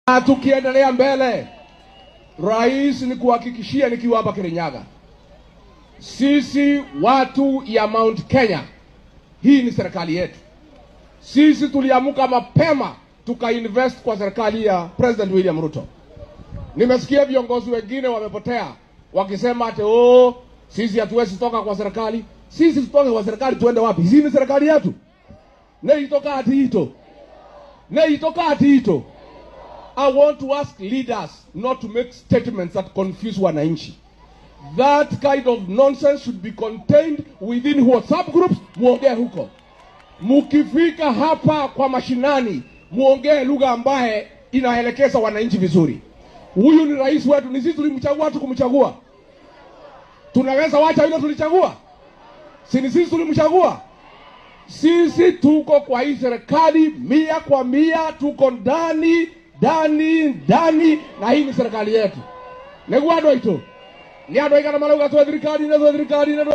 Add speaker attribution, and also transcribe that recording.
Speaker 1: Na tukiendelea mbele, Rais, ni kuhakikishia nikiwa hapa Kirinyaga, sisi watu ya Mount Kenya, hii ni serikali yetu. Sisi tuliamuka mapema tukainvest kwa serikali ya President William Ruto. Nimesikia viongozi wengine wamepotea wakisema ati oh, sisi hatuwezi toka kwa serikali. Sisi tutoke kwa serikali tuende wapi? Hii ni serikali yetu. Neitoka ati ito. Neitoka ati ito. I want to ask leaders not to make statements that confuse wananchi. That kind of nonsense should be contained within WhatsApp groups. Muongee huko. Mukifika hapa kwa mashinani, muongee lugha ambaye inaelekeza wananchi vizuri. Huyu ni rais wetu, ni sisi tulimchagua, tukumchagua. Tunaweza wacha yule tulichagua? Si ni sisi tulimchagua? Sisi tuko kwa hii serikali 100%, tuko ndani ndani ndani, na hii ni serikali yetu. Niguo andu aitu ni andu aigana marauga twe thirikari na twe thirikari na